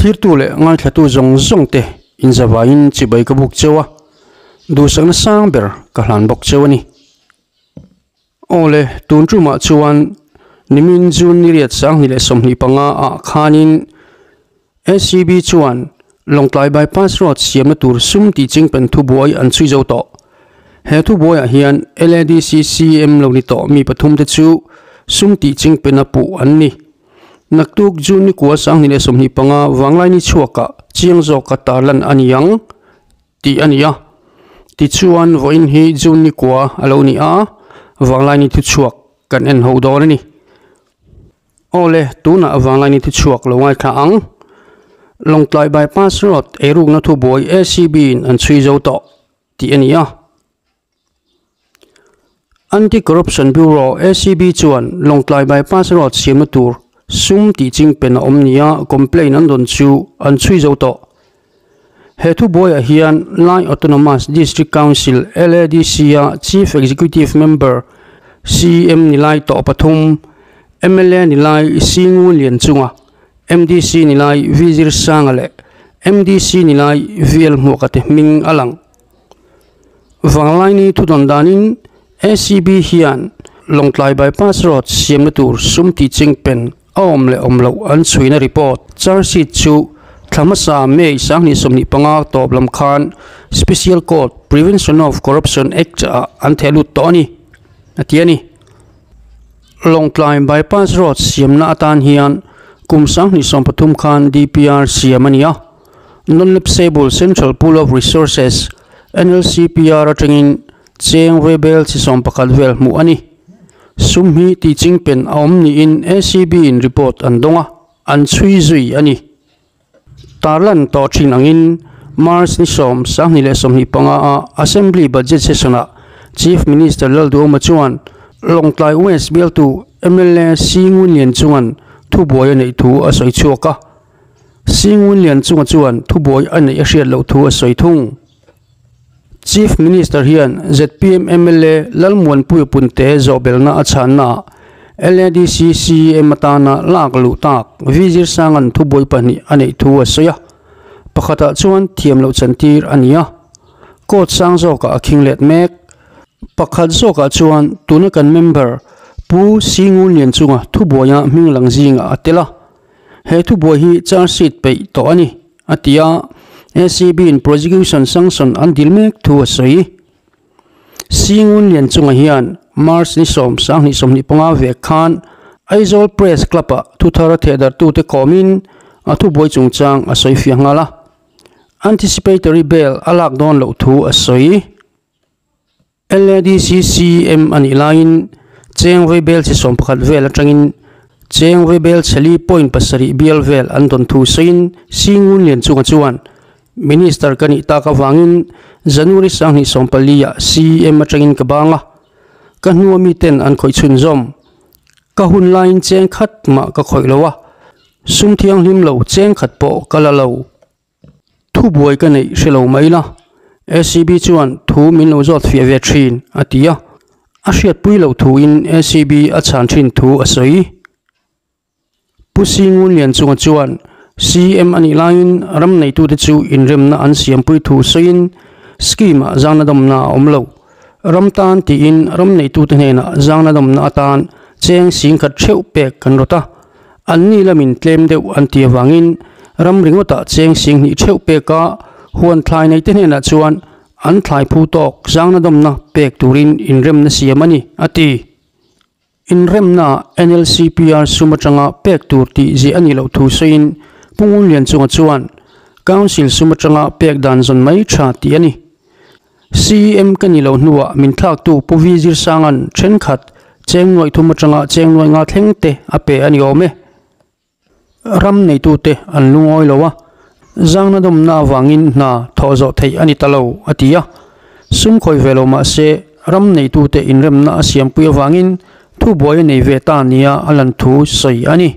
Thlirtu leh ngaithlatu zawng zawng te inzavaiin chibai ka buk cheu a, duhsakna sang ber ka hlan bawk cheu a ni. Aw le, tun tumah chuan nimin June ni riat 2025 ah khanin ACB chuan Lawngtlai Bypass Road siamna tur sum tih chingpen thubuai an chhui zo tawh. He thubuaiah hian LADC CM lo ni tawh mi pathum te chu sum tih chingpena puh an ni. Naktuk June ni kua 2025 Vanglaini chhuakah chiang zawka tarlan a ni ang tih a ni a. Tichuan vawiin hi June ni kua a lo ni a, Vanglaini thuchhuak kan en ho dawn a ni. Aw le, tunah Vanglaini thuchhuak lo ngaithla ang. Lawngtlai Bypass Road eirukna thubuai ACB in an chhui zo tawh tih a ni a. Anti-Corruption Bureau, ACB, chuan Lawngtlai Bypass Road siamna tur sum tih chingpen a awm nia complaint an dawn chu an chhui zo tawh. He thubuaiah hian Lai Autonomous District Council, LADC, a Chief Executive Member, CM, ni lai tawh pathum, mla ni lai Singu Lianchunga, MDC ni lai V Zirsanga leh MDC ni lai VL Hmuaka te hming a lang. Vanglaini thudawn danin ACB hian Lawngtlai Bypass Road siamna tur sum tih chingpen a awm leh awm loh an chhuina report charge sheet chu thla hmasa May 2025 tawp lam khan Special Court Prevention of Corruption Act ah an theh lut tawh a ni, a ti a ni. Lawngtlai Bypass Road siamna atan hian kum 2013 khan DPR siam a ni a. Non-Lapsable Central Pool of Resources, NLCPR, atangin cheng rebel chi 11 vel hmuh a ni. Sum hi tihchingpen a awm niin ACB in report an dawng a, an chhui zui a ni. Tarlan tawh thin angin March ni 10, 2025 a Assembly Budget Session-ah Chief Minister Lalduhoma chuan Lawngtlai West bialtu mla Singunlian chungan thubuai a neih thu a sawi chhuak a. Singunlian chunga chuan thubuai a neih a hriat loh thu a sawi thung. Chief Minister hian zpm mla Lalmuanpuia Punte zawhbelna a chhannaah LADC CEM atana lak luh tak Vizir Sanga'n thubuai pahnih a neih thu a sawi a, pakhatah chuan thiam loh chantir a ni a, court sang zawkah a khing let mek. Pakhat zawkah chuan tuna kan member Pu Singunlian chunga thubuaia hming lang zingah a tel a. He thubuai hi charge sheet peih tawh a ni, a ti a, ACB-in prosecution sanction an dil mek thu a sawi. Singun Lianchunga hian March ni 10, 2025 vek khan Aizawl Press Club-ah thuthar a thehdarhtute kawmin a thubuai chungchang a sawi fiah nghal a, anticipatory bail a lak dawn loh thu a sawi. LADC CM a nih laiin cheng vaibel chi 11 vel atangin cheng vaibel chheli point pasarih bial vel an dawn thu sawiin Singun Lianchunga chuan Minister ka nih tak avangin January 2014 ah CM atangin ka bang a, ka hnua miten an khawih chhunzawm. Ka hun laiin cheng khat mah ka khawih lo a, sum thianghlim lo cheng khat pawh ka la lo. Thubuai ka neih hre lo mai la, ACB chuan thu min lo zawt fiah ve thin, a ti a. A hriatpui loh thuin ACB a chhan thin thu a sawi. Pu Singunlian chunga chuan CM a nih laiin ram neitute chu inremna an siampui thu sawiin scheme-ah zangna dawmna a awm lo. Ram tan tiin ram neitute hnenah zangna dawmna atan cheng 10,000 theuh pek kan rawt a. Anni lamin tlem deuh an ti avangin ram ringawtah cheng 20,000 theuh peka huan thlai neite hnenah chuan an thlai phu tawk zangna dawmna pek turin inremna siam a ni, a ti. Inremna NLCPR sum atanga pek tur tih ziah a nih loh thu sawiin Pu Ngunlian chunga chuan Council sum atanga pek dan zawn mai tha tih a ni. CEM ka ni lo hnuah min thlaktu Pu Vi Zirsanga'n thenkhat cheng nuaih thum atanga cheng nuaih nga thleng te a pe a ni awm e. Ram neitute an lungawi lo a, zangna dawmna avangin hna thawh zawh theih a ni ta lo, a ti a. Sum khawi ve lo mah se ram neitute inremna a siampui avangin thubuai a nei ve ta nia a lan thu sawi a ni.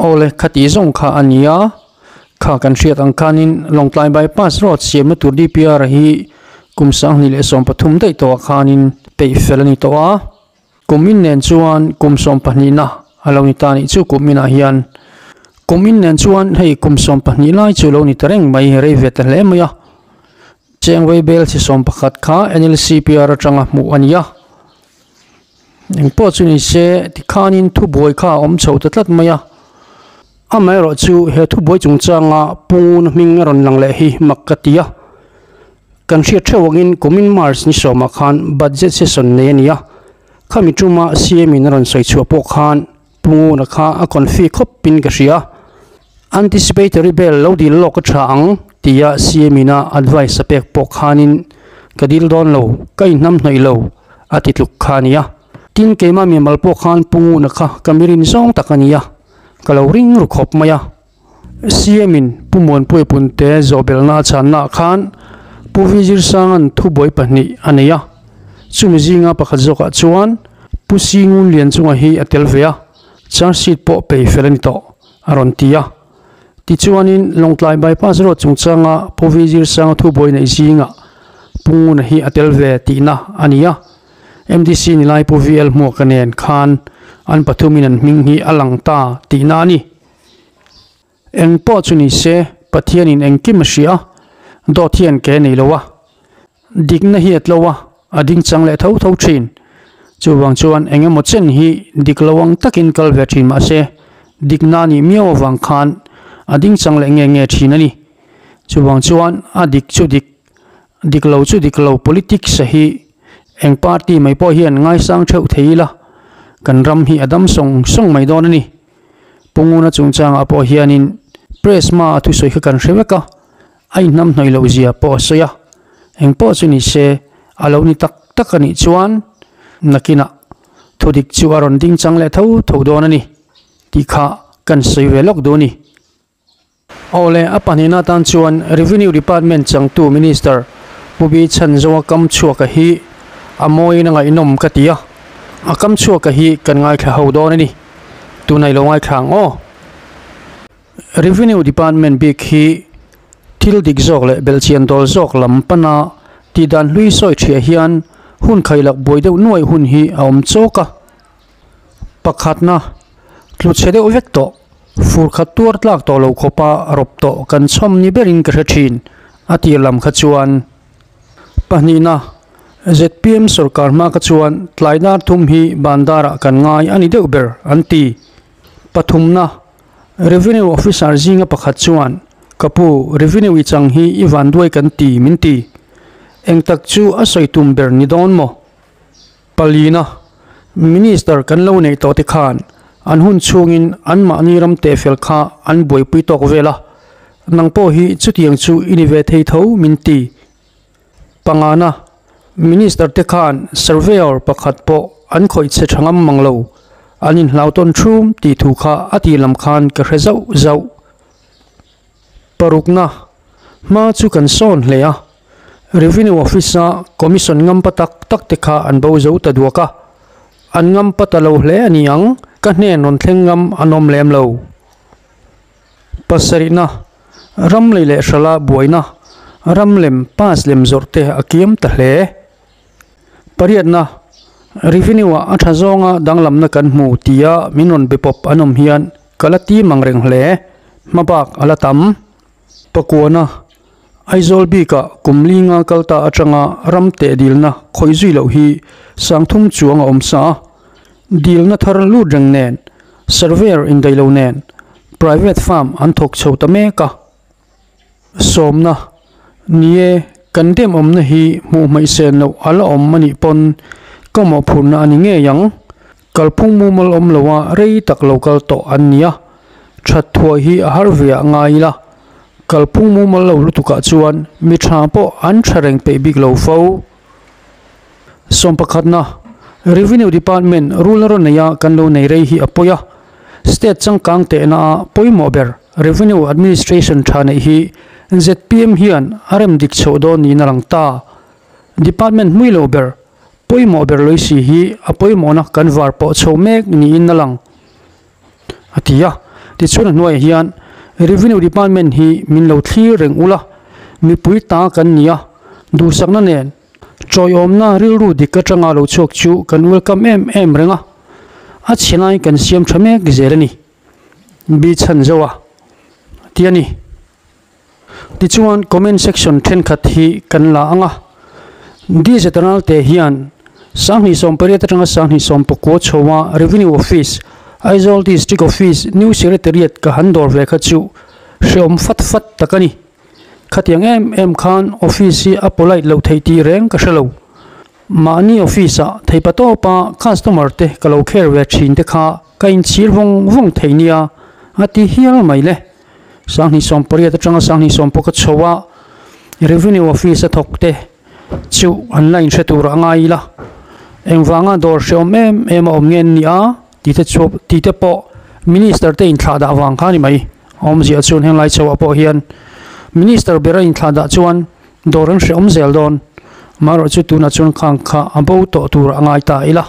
Awle, khati zawng kha a ni a, kha kan hriat ang khanin Lawngtlai Bypass Road siamna tur DPR hi kum 2013 daih tawhah khanin peih fel a ni tawh a, kum in nen chuan kum sawmpahnihna a lo ni ta nih chu kum inah hian. Kumin nen chuan hei kum 12 lai chu lo ni ta reng mai, rei ve ta hle mai a. Cheng vaibel chi 11 kha NLCPR atanga hmuh a ni a. Engpawh chu ni se tikhanin thubuai kha a awm chho ta tlat mai a. Amaherawh chu he thubuai chungchanga Pungun hming a rawn lang leh hi mak ka ti a. Kan hriat theuh angin kumin March ni sawmah khan budget session nei a ni a. Khami tuma CM in a rawn sawi chhuah pawh khan Punguna kha a confi khawp in ka hria. Anticipatory bail lo dil lawk a tha ang tia CM in a advice a pek pawh khanin ka dil dawn lo, ka inhnamhnawih lo a ti tluk kha a nia. Tin, keimah mimal pawh khan Punguna kha ka mirin zawng tak a nia, ka lo ring ru khawp mai a. CM in Pu Muanpuia Punte zawhbelna a chhanna ah khan Pu Vizirsanga'n thubuai pahnih a nei a, chumi zinga pakhat zawkah chuan Pu Singun Lianchunga hi a tel ve a, charge sheet pawh pei fel a ni tawh, a rawn ti a. Tichuanin Lawngtlai Bypass Road chungchanga Pu Vizirsanga thubuai neih zingah Pu Nguna hi a tel ve tihna a ni a. MDC ni lai Pu VL Hmuaka nen khan an pathumin an hming hi a lang ta tihna a ni. Eng pawh chu ni se, Pathianin engkim a hria a, dawt hian ke nei lo a, dikna hi a tlo a, a ding chang leh tho tho thin. Chuvang chuan eng emaw chen hi dik lo ang takin kal ve thin mah se, dikna a nih miau avang khan a ding chang leh nge nge thin a ni. Chuvang chuan a dik chu dik, dik lo chu dik lo politics a hi eng party mai pawh hian ngaisang theuh thei ila, kan ram hi a dam sawng sawng mai dawn a ni. Punguna chungchangah pawh hianin press hma a thusawi kha kan hre vek a, a inhnamhnawih loh zia pawh a sawi a, engpawh chu ni se a lo ni tak tak a nih chuan nakinah thudik chu a rawn ding chang leh tho tho dawn a ni tih kha kan sawi ve lawk duh a ni. Awle, a pahnihna atan chuan Revenue Department changtu Minister Pu Bi Chhanzoa kam chhuaka hi a mawiin a ngaihnawm ka ti a, a kam chhuaka hi kan ngaithla ho dawn a ni. Tunah i lo ngaithla ang aw. Revenue Department bik hi thil dik zawk leh belhchian dawl zawk lam pana tihdan hlui sawi thiah hian hun khailak buai deuh nuaih hun hi a awm chawk a. Pakhatna, tlu chhe deuh vek tawh, fur khat tuar tlak tawh lo khawpa rawp tawh kan chhawm ni berin ka hre thin, a tir lam kha chuan. Pahnihna, zpm sorkar hma kha chuan tlai dar thum hi bandarah kan ngai a ni deuh ber, an ti. Pathumna, Revenue officer zinga pakhat chuan, Ka pu, revenue i chang hi i vanduai kan ti, min ti. Eng tak chu a sawi tum ber ni dawn maw? Palina, Minister kan lo neih tawh te khan an hun chhungin anmahni ram tehfel kha an buaipui tawk vel a, nang pawh hi chutiang chu i ni ve thei tho min ti. Pangana, Minister te khan surveyor pakhat pawh an khawih chhe tha ngam mang lo, an inhlau tawn thum tih thu kha a tih lam khan ka hre zauh zauh. Parukna, Hma chu kan sawn hle a. Revenue Office a Commission ngampa tak tak te kha an bo zo ta duak a, an ngampa ta lo hle a ni ang, ka hnen rawn thleng ngam an awm lem lo. Pasarihna, Ram lei leh hrala buaina, ram lem pass lem zawrh te a kiam ta hle. Pariatna, Revenue ah a tha zawnga danglamna kan hmu tia min rawn be pawp an awm hian ka la tim ang reng hle, hmabak a la tam. Pakuana, Aizawl bikah kum linga kal ta atanga ram teh dilna khawih zui loh hi sangthum chuang a awm sa a, dilna thar lut reng nen, surveyor indaih lo nen private farm an thawk chho ta mek a. Sawmna, Ni e, kan dem awmna hi hmuh hmaih sen loh a la awm a nih pawn ka mawhphurhna a ni ngei ang. Kalphung mumal awm loa rei tak lo kal tawh an ni a, that thuai hi a har ve ah ngai ila, kalphung mumal lo lutukah chuan mi tha pawh an tha reng peih bik lo fo. Sawmpakhatna, Revenue Department rule rawn neia kan lo nei rei hi a pawi a, State changkang tehna a pawimawh ber Revenue Administration tha neih hi zpm hian a rem dik chhoh dawn niin a lang ta. Department hmui lo ber Pawimawh ber Loisi hi a pawimawhna kan var pawh chho mek niin a lang, a ti a. Tichuan a hnuaiah hian Revenue Department hi min lo thlir reng ula, mipui ta kan ni a, duhsakna nen chawiawmna rilru dik atanga lo chhuak chu kan welcome em em reng a, a chhe lai kan siam tha mek zel a ni. Bi chhan zo a ti a ni. Tichuan comment section thenkhat hi kan la ang a, Digital te hian 2018 atanga 2019 chhoa Revenue Office, Aizawl District Office, New Secretariat ka han dawr ve kha chu hreawm fat fat tak a ni. Khatiang em em khan office hi a polite loh theih tih reng ka hre lo. Mahni office ah theipa tawpa customer te ka lo care ve thin te kha ka inchhir vawng vawng thei nia a ti hial mai le. 2018 atanga 2019 a chho a Revenue Office a thawk te chu an la inhre tur a ngai ila. Engvanga dawr hreawm em em a awm nge an ni a tih te chu tih te pawh Minister te inthlah dah vang kha a ni mai. Awmzia chuan henglai chho ah pawh hian Minister ber a inthlah dah chuan Dawr an hreawm zel dawn. Amaherawh chu tunah chuan khang kha a bo tawh tur a ngai ta ila.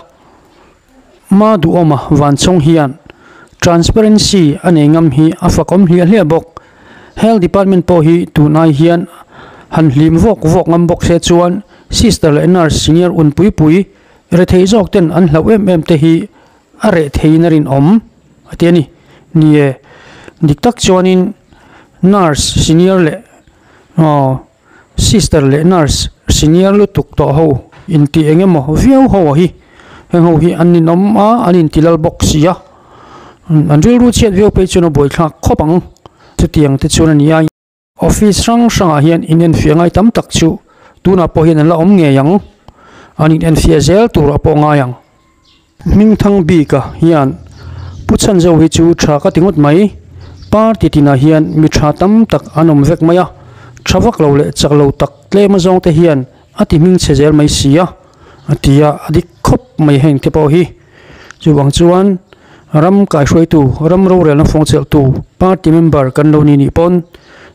Ma duhawma van chhawng hian transparency a nei ngam hi a fakawm hliah hliah bawk. Health department pawh hi tun ai hian han hlim vawk vawk ngam bawk se chuan sister leh nurse senior un pui pui rethei zawk ten an hlauh em em te hi a reh theiin a rinawm a ti a ni. Ni e, dik tak chuanin nurse senior leh Aw, sister leh nurse senior lutuk tawh ho inti eng emaw viau ho a hi, heng ho hi an ninawm a, an inti lal bawk si a, an rilru chhiat viau phei chuan a buaithlak khawp ang, chutiang te chuan a ni a. Office hrang hrangah hian inenfiah ngai tam tak chu tunah pawh hian an la awm ngei ang, an inenfiah zel tur a pawh ngai ang. Hmingthang bika hian Pu Chhanzo hi chu tha ka ti ngawt mai. Party tinah hian mi tha tam tak an awm vek mai a, tha vak lo leh chak lo tak tlem azawng te hian a ti hming chhe zel mai si a, a ti a, a dik khawp mai heng te pawh hi. Chuvang chuan ram kaihruaitu, ram rorelna fawngchelhtu party member kan lo ni nih pawn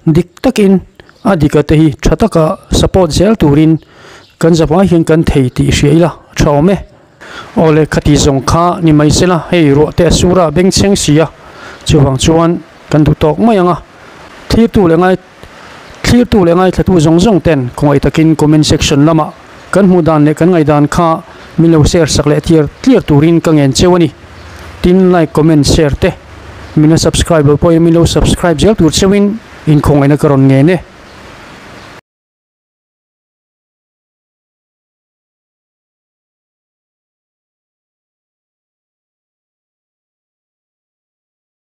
dik takin a dika te hi tha taka support zel turin kan zavai hian kan thei tih hria ila tha awm e. Aw le khati zawng kha ni mai se la, hei ruah te a sur a, bengchheng si a, chuvang chuan kan duh tawk mai ang a, thlirtu leh ngai thlirtu leh ngaithlatu zawng zawng ten khawngaih takin comment section lamah kan hmuh dan leh kan ngaihdan kha min lo share sak leh tliar tliar turin ka ngen cheu a ni. Tin like comment share te min la subscribe lo pawhin min lo subscribe zel tur cheuin inkhawngaihna ka rawn ngen e.